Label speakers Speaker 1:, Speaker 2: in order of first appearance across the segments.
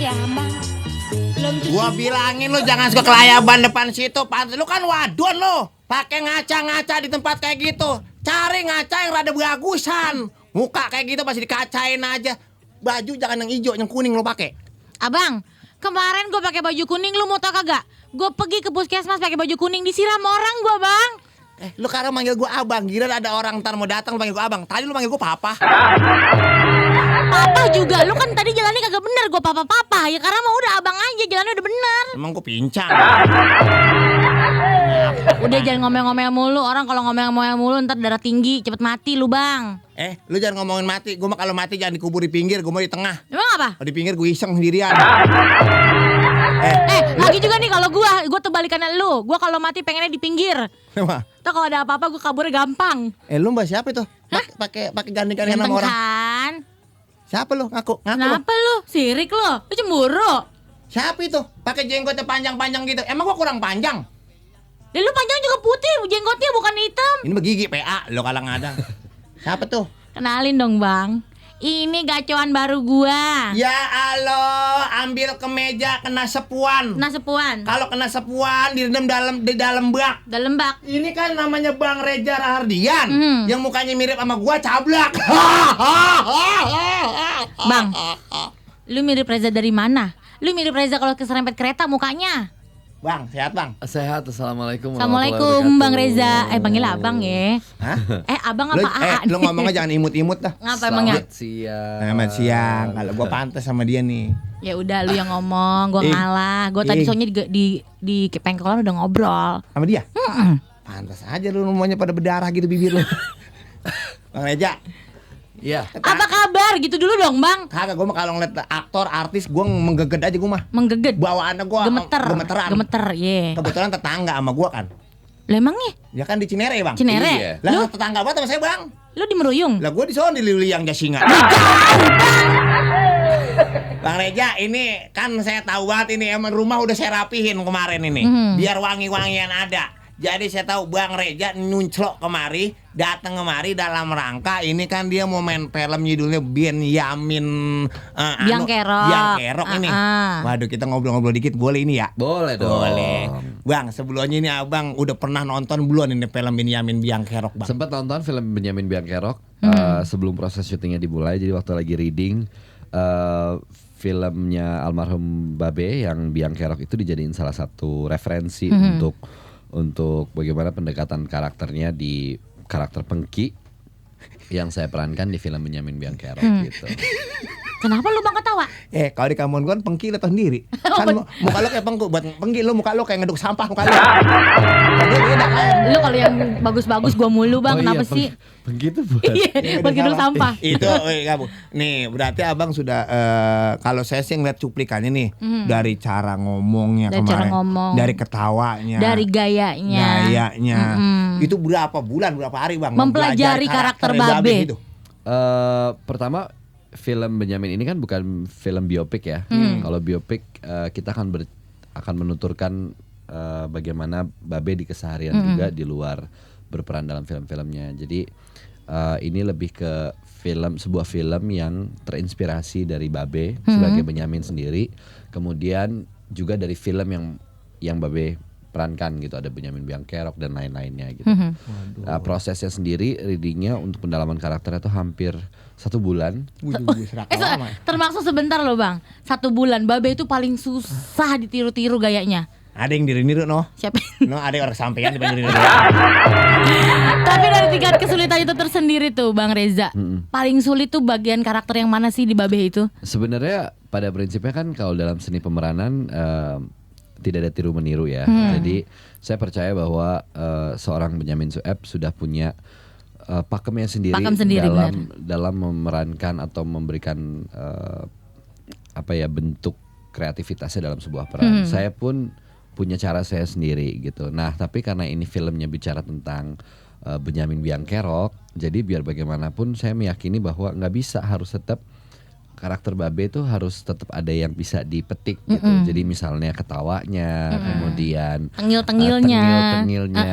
Speaker 1: si Abang. Belum cuci.
Speaker 2: Gua bilangin lu jangan suka kelayaban depan situ. Lu kan wadon lu. Pakai ngaca-ngaca di tempat kayak gitu. Cari ngaca yang rada bagusan. Muka kayak gitu masih dikacain aja. Baju jangan yang hijau, yang kuning lu pakai.
Speaker 1: Abang, kemarin gue pakai baju kuning, lu mau tau kagak? Gue pergi ke puskesmas pakai baju kuning, disiram orang gue, Bang.
Speaker 2: Lu karena manggil gua abang, kira ada orang ntar mau datang panggil gua abang. Tadi lu manggil gua papa.
Speaker 1: Papa juga, lu kan tadi jalannya kagak bener, gue papa-papa. Ya karena mau udah abang aja, jalannya udah bener.
Speaker 2: Emang gua pincang.
Speaker 1: Udah jangan ngomel-ngomel mulu, orang kalau ngomel-ngomel mulu ntar darah tinggi, cepet mati lu, Bang.
Speaker 2: Lu jangan ngomongin mati. Gua mah kalau mati jangan dikubur di pinggir, gua mau di tengah.
Speaker 1: Emang apa?
Speaker 2: Kalau di pinggir gua iseng sendirian.
Speaker 1: Lagi juga nih kalau gue tuh balikannya lu. Gue kalau mati pengennya di pinggir.
Speaker 2: Apa?
Speaker 1: Tuh kalau ada apa-apa gue kaburnya gampang.
Speaker 2: Lu mbak siapa itu? Pakai gandeng-gandengan sama orang.
Speaker 1: Kan?
Speaker 2: Siapa lu? Ngaku lu.
Speaker 1: Kenapa lu? Sirik lu? Lu cemburu?
Speaker 2: Siapa itu? Pakai jenggotnya panjang-panjang gitu. Emang gua kurang panjang?
Speaker 1: Dan lu panjang juga putih, jenggotnya bukan hitam.
Speaker 2: Ini begigi PA lo kadang-kadang. Siapa tuh?
Speaker 1: Kenalin dong, Bang. Ini gacoan baru gua.
Speaker 2: Ya Allah, ambil ke meja kena sepuan.
Speaker 1: Nah, sepuan.
Speaker 2: Kalau kena sepuan direndam di dalam bak.
Speaker 1: Dalam bak.
Speaker 2: Ini kan namanya Bang Reza Rahardian yang mukanya mirip sama gua cablak.
Speaker 1: Bang, lu mirip Reza dari mana? Lu mirip Reza kalau keserempet kereta mukanya.
Speaker 2: Bang, sehat Bang?
Speaker 3: Sehat, assalamualaikum.
Speaker 1: Assalamualaikum Bang Reza. Panggil abang ya.
Speaker 2: Hah?
Speaker 1: Abang apa AA?
Speaker 2: Lu ngomongnya jangan imut-imut dah.
Speaker 1: Ngapa emangnya?
Speaker 2: Selamat siang. Kalau gua pantas sama dia nih.
Speaker 1: Ya udah lu yang ngomong, gua ngalah. Gua tadi soalnya di pengkolan udah ngobrol.
Speaker 2: Sama dia? Pantas aja lu semuanya pada berdarah gitu bibir lu. Bang Reza.
Speaker 3: Iya.
Speaker 1: Apa kabar? Gitu dulu dong, Bang.
Speaker 2: Kagak, gua mah kalau ngeliat aktor, artis gua menggeged aja gua mah.
Speaker 1: Menggeged.
Speaker 2: Bawaannya gua gemeteran.
Speaker 1: Gemeter, ye.
Speaker 2: Kebetulan tetangga sama gua kan.
Speaker 1: Lah emangnya?
Speaker 2: Ya kan di Cinere, Bang.
Speaker 1: Cinere?
Speaker 3: Iya.
Speaker 2: Lah tetangga banget sama saya, Bang.
Speaker 1: Lu di Meruyung?
Speaker 2: Lah gua di sono di Liliang Jasinga. Bang Reza, ini kan saya tahu banget ini emang rumah udah saya rapihin kemarin ini. Biar wangi-wangian ada. Jadi saya tahu Bang Reza nunclok kemari, datang kemari dalam rangka ini kan dia mau main film judulnya Benyamin
Speaker 1: Biang Kerok.
Speaker 2: Biang Kerok ini. Waduh, kita ngobrol-ngobrol dikit boleh ini ya?
Speaker 3: Boleh dong.
Speaker 2: Boleh. Bang, sebelumnya ini Abang udah pernah nonton belum ini film Benyamin Biang Kerok, Bang?
Speaker 3: Sempat nonton film Benyamin Biang Kerok sebelum proses syutingnya dimulai. Jadi waktu lagi reading filmnya almarhum Babe yang Biang Kerok itu dijadiin salah satu referensi untuk bagaimana pendekatan karakternya di karakter Pengki yang saya perankan di film Benyamin Biang Kerok gitu.
Speaker 1: Kenapa lu Bang ketawa?
Speaker 2: Kalau di kampung gua kan Pengki lihat sendiri. Kan muka lu kayak Pengku, buat Pengki lu muka lu kayak ngeduk sampah muka lu. Tapi beda kan.
Speaker 1: Lu kalau yang bagus-bagus gua mulu, Bang. Kenapa sih?
Speaker 3: Begitu buat.
Speaker 1: Iya, buat gedung sampah.
Speaker 2: Itu kamu. Nih, berarti Abang sudah kalau saya sih ngeliat cuplikannya nih dari cara ngomongnya
Speaker 1: Dari
Speaker 2: kemarin,
Speaker 1: cara ngomong.
Speaker 2: dari ketawanya,
Speaker 1: Dari gayanya.
Speaker 2: Itu berapa bulan, berapa hari Bang
Speaker 1: mempelajari karakter Babe
Speaker 2: gitu?
Speaker 3: Pertama film Benyamin ini kan bukan film biopik ya. Kalau biopik kita akan menuturkan bagaimana Babe di keseharian juga di luar berperan dalam film-filmnya. Jadi ini lebih ke sebuah film yang terinspirasi dari Babe sebagai Benyamin sendiri. Kemudian juga dari film yang Babe perankan gitu, ada Benyamin Biang Kerok dan lain-lainnya gitu. Prosesnya sendiri readingnya untuk pendalaman karakternya itu hampir 1 bulan.
Speaker 1: Termasuk sebentar loh Bang. 1 bulan. Babe itu paling susah ditiru-tiru gayanya.
Speaker 2: Ada yang diri-niru no.
Speaker 1: Siapa?
Speaker 2: No, ada yang orang sampean diri-niru.
Speaker 1: Tapi dari tingkat kesulitan itu tersendiri tuh Bang Reza. Paling sulit tuh bagian karakter yang mana sih di Babe itu?
Speaker 3: Sebenarnya pada prinsipnya kan kalau dalam seni pemeranan tidak ada tiru meniru ya. Jadi saya percaya bahwa seorang Benyamin Sueb sudah punya pakemnya sendiri, dalam memerankan atau memberikan bentuk kreativitasnya dalam sebuah peran. Saya pun punya cara saya sendiri gitu. Nah, tapi karena ini filmnya bicara tentang Benyamin Biang Kerok, jadi biar bagaimanapun saya meyakini bahwa nggak bisa, harus tetap karakter Babe tuh harus tetap ada yang bisa dipetik gitu. Jadi misalnya ketawanya, kemudian
Speaker 1: Tengil-tengilnya.
Speaker 3: tengil-tengilnya,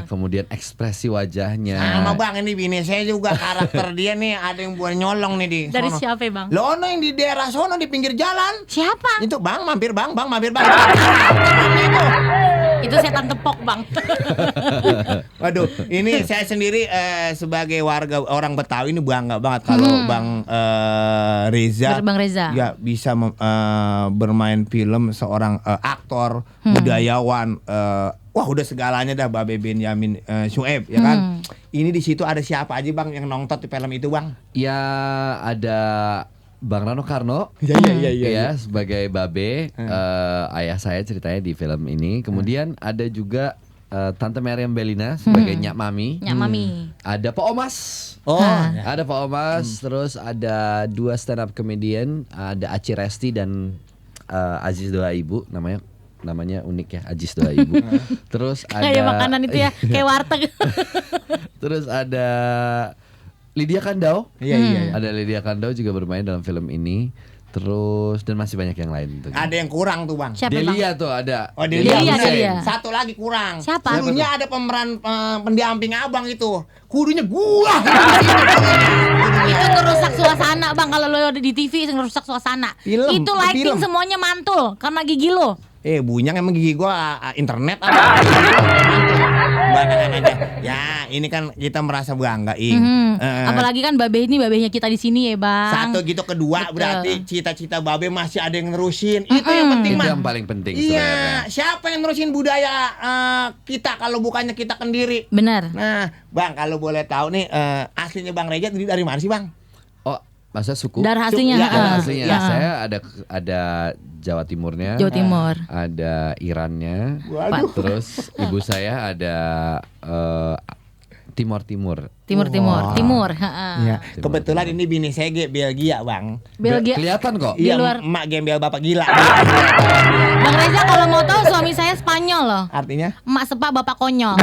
Speaker 3: kemudian ekspresi wajahnya.
Speaker 2: Sama bang, ini bini saya juga karakter dia nih ada yang buat nyolong nih di
Speaker 1: Dari
Speaker 2: sono.
Speaker 1: siapa ya, Bang?
Speaker 2: Lo ono yang di daerah sono di pinggir jalan.
Speaker 1: Siapa?
Speaker 2: Itu bang mampir bang mampir bang. Itu.
Speaker 1: Itu setan tepok, Bang.
Speaker 2: Waduh, ini saya sendiri sebagai warga orang Betawi ini bangga banget kalau Bang Reza,
Speaker 1: Bang Reza.
Speaker 2: ya bisa bermain film seorang aktor, budayawan, wah udah segalanya dah Babe Benyamin Sueb ya kan. Ini di situ ada siapa aja Bang yang nonton di film itu Bang?
Speaker 3: Ya ada Bang Rano Karno,
Speaker 2: Iya.
Speaker 3: sebagai Babe, ayah saya ceritanya di film ini. Kemudian ada juga Tante Meriam Belina sebagai Nyak Mami.
Speaker 1: Nyak Mami.
Speaker 3: Ada Pak Omas.
Speaker 2: Oh,
Speaker 3: Ada Pak Omas, terus ada 2 stand up comedian, ada Aci Resti dan Aziz Doa Ibu, namanya unik ya, Aziz Doa Ibu. Terus ada
Speaker 1: Kayak makanan itu ya, kayak warteg.
Speaker 3: Terus ada Lydia Kandau.
Speaker 2: Iya.
Speaker 3: Ada Lydia Kandau juga bermain dalam film ini. Terus dan masih banyak yang lain tentunya.
Speaker 2: Ada yang kurang tuh Bang.
Speaker 1: Siapa, Bang?
Speaker 3: Delia tuh ada.
Speaker 2: Oh Delia.
Speaker 1: Delia.
Speaker 2: Satu lagi kurang.
Speaker 1: Siapa?
Speaker 2: Kudunya ada pemeran pendamping abang itu. Kudunya gua.
Speaker 1: Itu ngerusak suasana, Bang. Kalau lo di TV ngerusak suasana.
Speaker 2: Film,
Speaker 1: Itu lighting
Speaker 2: film.
Speaker 1: semuanya mantul karena gigi lo.
Speaker 2: Bunyang emang gigi gua internet apa? Barengan aja. Ya, ini kan kita merasa bangga, Ing.
Speaker 1: Apalagi kan Babe ini babenya kita di sini ya, Bang.
Speaker 2: Satu gitu, kedua
Speaker 1: Betul.
Speaker 2: berarti cita-cita Babe masih ada yang nerusin. Itu yang penting
Speaker 3: Itu
Speaker 2: mah.
Speaker 3: yang paling penting sebenarnya.
Speaker 2: Iya, siapa yang nerusin budaya kita kalau bukannya kita sendiri?
Speaker 1: Bener.
Speaker 2: Nah, Bang, kalau boleh tahu nih aslinya Bang Reza dari mana sih, Bang?
Speaker 3: Oh, masa suku?
Speaker 1: Darah aslinya.
Speaker 2: Ya,
Speaker 3: Darah
Speaker 1: ah.
Speaker 3: aslinya.
Speaker 1: Ah.
Speaker 3: Saya ada Jawa Timurnya.
Speaker 1: Jawa Timur.
Speaker 3: Ada Irannya.
Speaker 2: Waduh.
Speaker 3: Terus ibu saya ada Timur.
Speaker 1: Timur.
Speaker 2: Iya. Kebetulan ini bini saya Belgia, Bang.
Speaker 1: Belgia.
Speaker 3: Kelihatan kok.
Speaker 1: Di
Speaker 2: Iya,
Speaker 1: luar.
Speaker 2: emak gembel bapak gila.
Speaker 1: Bang Reza kalau mau tahu suami saya Spanyol loh.
Speaker 2: Artinya?
Speaker 1: Emak sepak bapak konyol.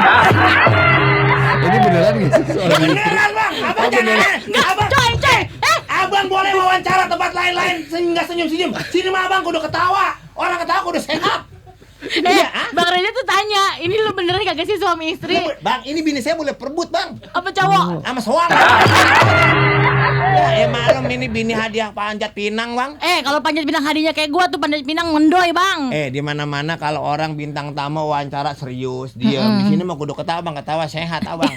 Speaker 3: Ini beneran gak sih soal itu?
Speaker 2: Beneran, Bang. Abang jangan. Abang,
Speaker 1: Coy.
Speaker 2: abang boleh wawancara tempat lain-lain nggak senyum-senyum. Sini mah Abang kudu ketawa. Orang ketawa kudu sehat. Iya,
Speaker 1: Bang Reza tuh tanya, ini lu beneran kagak sih suami istri?
Speaker 2: Bang, ini bini saya boleh perebut, Bang.
Speaker 1: Apa cowok?
Speaker 2: Sama soang. Ya, maklum ini bini hadiah panjat pinang, Bang.
Speaker 1: Kalau panjat pinang hadiahnya kayak gua tuh panjat pinang mendoy, Bang.
Speaker 2: Di mana-mana kalau orang bintang tamu wawancara serius, diam. Di sini mah kudu ketawa, Bang, ketawa sehat, Abang.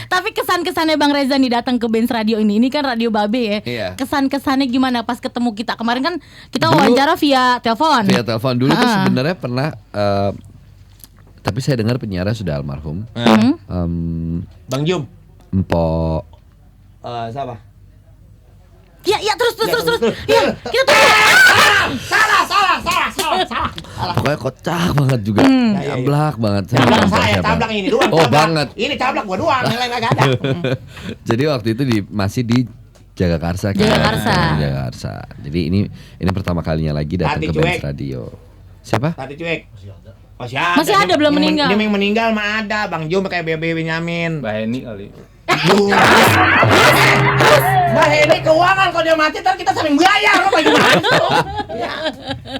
Speaker 1: Tapi kesan-kesannya Bang Reza nih datang ke Benz Radio ini kan radio Babe ya.
Speaker 3: Iya.
Speaker 1: Kesan-kesannya gimana pas ketemu kita? Kemarin kan kita
Speaker 3: Dulu-
Speaker 1: wawancara via telepon.
Speaker 3: Via telepon dulu tuh sebenarnya pernah tapi saya dengar penyiarnya sudah almarhum.
Speaker 2: Bang Jum.
Speaker 3: Empok
Speaker 2: Siapa?
Speaker 1: Ya terus. Ya, kita tuh
Speaker 2: Salah.
Speaker 3: pokoknya kocak banget juga. Cablak banget. Saya
Speaker 2: Cablak
Speaker 3: lupa
Speaker 2: saya,
Speaker 3: siapa.
Speaker 2: cablak ini doang.
Speaker 3: Oh,
Speaker 2: cablak.
Speaker 3: banget.
Speaker 2: Ini cablak gua doang, yang lain kagak ada.
Speaker 3: Jadi waktu itu masih di Jagakarsa kan.
Speaker 1: Jagakarsa.
Speaker 3: Jagakarsa. Jadi ini pertama kalinya lagi datang
Speaker 2: Tati
Speaker 3: ke
Speaker 2: cuek.
Speaker 3: Benz Radio. Siapa?
Speaker 2: Tadi cuek.
Speaker 1: Masih ada, belum meninggal.
Speaker 2: Dia yang meninggal mah ada, Bang Jum kayak Bebe Benyamin.
Speaker 4: Mbak Heni kali.
Speaker 2: Mbak Heni keuangan kalau dia mati ntar kita saling bayar apa gimana? Ya.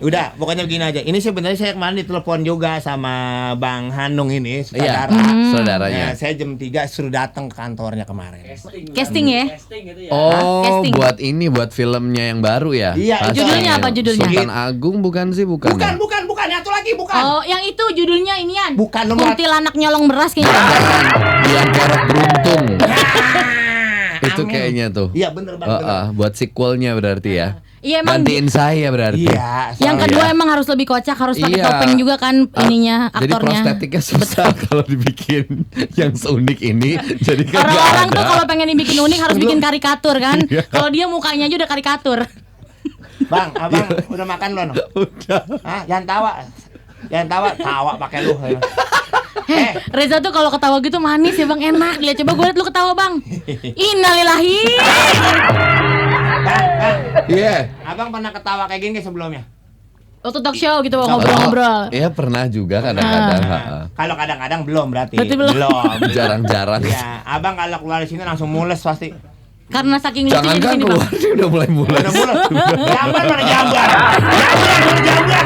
Speaker 2: Udah, pokoknya begini aja. Ini sebenarnya saya kemarin ditelepon juga sama Bang Hanung ini,
Speaker 3: Iya,
Speaker 2: saudara.
Speaker 3: saudaranya.
Speaker 2: Saya jam 3 suruh datang ke kantornya kemarin.
Speaker 1: casting ya.
Speaker 3: Oh,
Speaker 1: casting.
Speaker 3: buat filmnya yang baru ya?
Speaker 2: Iya,
Speaker 3: Pasti.
Speaker 1: Judulnya apa judulnya?
Speaker 3: Sultan Agung bukan sih, bukan.
Speaker 2: Bukan,
Speaker 3: ya?
Speaker 2: bukan, satu lagi bukan.
Speaker 1: Oh, yang itu judulnya inian.
Speaker 2: Bukan, nomor-
Speaker 1: Kuntilanak nyolong beras kayaknya.
Speaker 3: Yang kerok beruntung.
Speaker 2: Ah,
Speaker 3: Itu
Speaker 2: amin.
Speaker 3: kayaknya tuh.
Speaker 2: Iya bener Bang. bener.
Speaker 3: Buat sequelnya berarti ya.
Speaker 1: Iya emang.
Speaker 3: Gantiin saya berarti.
Speaker 2: Iya.
Speaker 1: Yang
Speaker 2: soalnya-
Speaker 1: kedua emang harus lebih kocak, harus pakai
Speaker 3: Iya.
Speaker 1: topeng juga kan ininya
Speaker 3: Jadi
Speaker 1: aktornya.
Speaker 3: prostetiknya susah kalau dibikin yang seunik ini. Jadi kan nggak
Speaker 1: Orang-orang
Speaker 3: ada.
Speaker 1: tuh kalau pengen dibikin unik harus bikin karikatur kan.
Speaker 3: Iya.
Speaker 1: Kalau dia mukanya aja udah karikatur.
Speaker 2: Bang, abang udah makan belum?
Speaker 3: Udah.
Speaker 2: Hah, jangan tawa. Tawa pakai lu.
Speaker 1: Reza tuh kalau ketawa gitu manis ya Bang, enak. Lihat coba gue liat lu ketawa Bang. Innalillahi.
Speaker 2: Bang,
Speaker 3: Iya.
Speaker 2: abang pernah ketawa kayak gini sebelumnya?
Speaker 1: Waktu talk show gitu ngobrol-ngobrol.
Speaker 3: Iya pernah juga kadang-kadang.
Speaker 2: Kalau kadang-kadang belum berarti.
Speaker 1: Berarti belum.
Speaker 3: Jarang-jarang.
Speaker 2: Ya, abang kalau keluar dari sini langsung mules pasti.
Speaker 1: Karena saking lucunya di
Speaker 3: Jangankan
Speaker 1: sini,
Speaker 3: keluar
Speaker 1: Bang.
Speaker 3: dia udah mulai
Speaker 2: Udah mulai. Jamban mana jamban?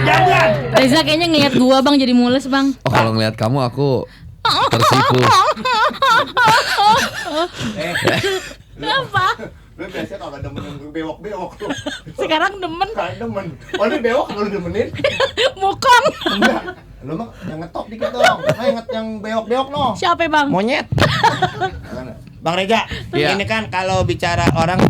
Speaker 2: Jamban.
Speaker 1: Reza kayaknya ngeliat gua, Bang, jadi mules, Bang.
Speaker 3: Oh kalau ngeliat kamu aku tersipu.
Speaker 1: Kenapa?
Speaker 2: Lu biasa kalau demen bewok-bewok lu.
Speaker 1: Sekarang demen
Speaker 2: Kalau demen. Oh lu bewok lu demenin?
Speaker 1: mukong.
Speaker 2: Enggak. Lu mah yang ngetop dikit dong. Yang bewok-bewok no.
Speaker 1: Siapa, Bang?
Speaker 2: Monyet. Bang Reza,
Speaker 3: Iya.
Speaker 2: ini kan kalau bicara orang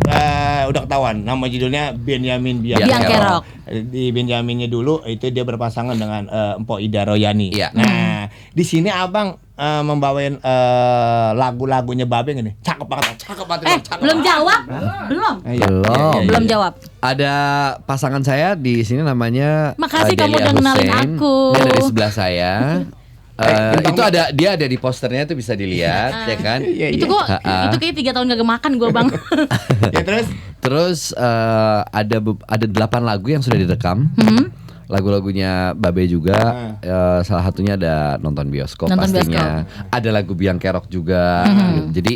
Speaker 2: udah ketahuan nama judulnya Benyamin
Speaker 3: Biang
Speaker 1: Biang
Speaker 2: Kerok.
Speaker 1: Kerok.
Speaker 2: Di Benyaminnya dulu itu dia berpasangan dengan Empok Ida Royani.
Speaker 3: Iya.
Speaker 2: Nah, di sini Abang membawain lagu-lagunya Babe nggak nih? Cakep banget, cakep banget.
Speaker 1: Eh, belum jawab? Belum.
Speaker 2: Iya,
Speaker 3: Belum.
Speaker 2: iya.
Speaker 1: Belum jawab.
Speaker 3: Ada pasangan saya di sini namanya
Speaker 1: Makasih
Speaker 3: Deli
Speaker 1: kamu udah kenalin
Speaker 3: Hussein.
Speaker 1: aku.
Speaker 3: Dia dari sebelah saya.
Speaker 2: bintang-
Speaker 3: Itu dia ada di posternya tuh bisa dilihat ya kan.
Speaker 2: Iya,
Speaker 1: Itu
Speaker 2: iya.
Speaker 1: kok itu kayak 3 tahun gak makan gua, Bang.
Speaker 2: Ya terus
Speaker 3: Terus ada 8 lagu yang sudah direkam. Lagu-lagunya Babe juga. Salah satunya ada nonton bioskop
Speaker 1: Nonton
Speaker 3: pastinya. Ada lagu Biang Kerok juga. Gitu. Jadi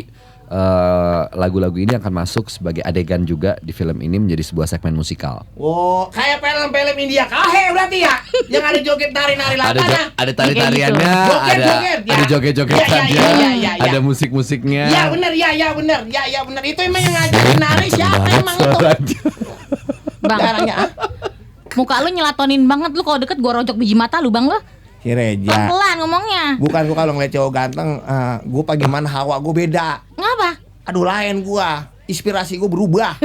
Speaker 3: lagu-lagu ini akan masuk sebagai adegan juga di film ini menjadi sebuah segmen musikal.
Speaker 2: oh, kayak film-film India kahe berarti ya. Yang ada joget nari-nari latanya.
Speaker 3: Ada tari-tariannya,
Speaker 2: Joget-joget, ya.
Speaker 3: ada joget-jogetannya,
Speaker 2: Ya, ya, ya.
Speaker 3: ada musik-musiknya.
Speaker 2: Ya benar, ya benar. Ya benar. Itu emang yang ngajarin nari siapa emang itu?
Speaker 1: Bang,
Speaker 2: Caranya ah?
Speaker 1: muka lu nyelatonin banget lu kalau deket gua rojok biji mata lu, Bang, lu.
Speaker 2: Si Reja.
Speaker 1: Pelan ngomongnya.
Speaker 2: Bukan gua kalau ngeliat cowok ganteng, gua bagaimana hawa gua beda.
Speaker 1: Ngapa?
Speaker 2: Aduh lain gua. Inspirasi gua berubah.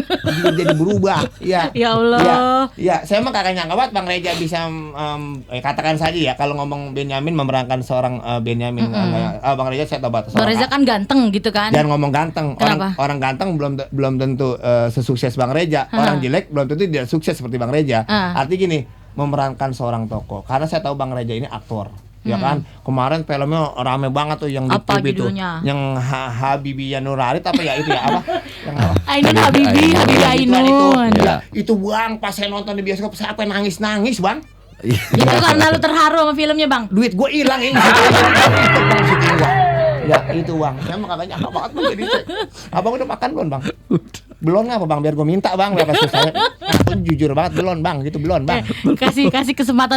Speaker 2: jadi berubah. Iya.
Speaker 1: Ya Allah.
Speaker 2: Iya, saya mah kagak nyangka banget Bang Reja bisa katakan saja ya kalau ngomong Benyamin memerankan seorang Benyamin. Bang Reja saya tahu batas.
Speaker 1: Bang Reza kan ganteng gitu kan.
Speaker 2: Jangan ngomong ganteng.
Speaker 1: Kenapa?
Speaker 2: Orang ganteng belum tentu sesukses Bang Reja. Orang jelek belum tentu tidak sukses seperti Bang Reja. Artinya gini, memerankan seorang tokoh. Karena saya tahu Bang Reja ini aktor. Ya kan, kemarin filmnya rame banget tuh yang di
Speaker 1: Apa
Speaker 2: TV itu,
Speaker 1: judulnya?
Speaker 2: yang Habibie Nurarit apa ya itu ya apa? Yang apa?
Speaker 1: Ainun Habibi, Habibi Ainun.
Speaker 2: Ya, itu Bang, pas saya nonton di bioskop saya apa nangis Bang.
Speaker 1: Itu karena lu terharu sama filmnya, Bang.
Speaker 2: Duit gue hilang ini. Bang, syuting gua. Ya itu Bang, saya mah kagak nyangka banget Bang jadi. Abang udah makan belum Bang? Belum apa Bang, biar gue minta Bang, berapa saya. Aku jujur banget belum Bang, gitu belum Bang.
Speaker 1: Kasih kesempatan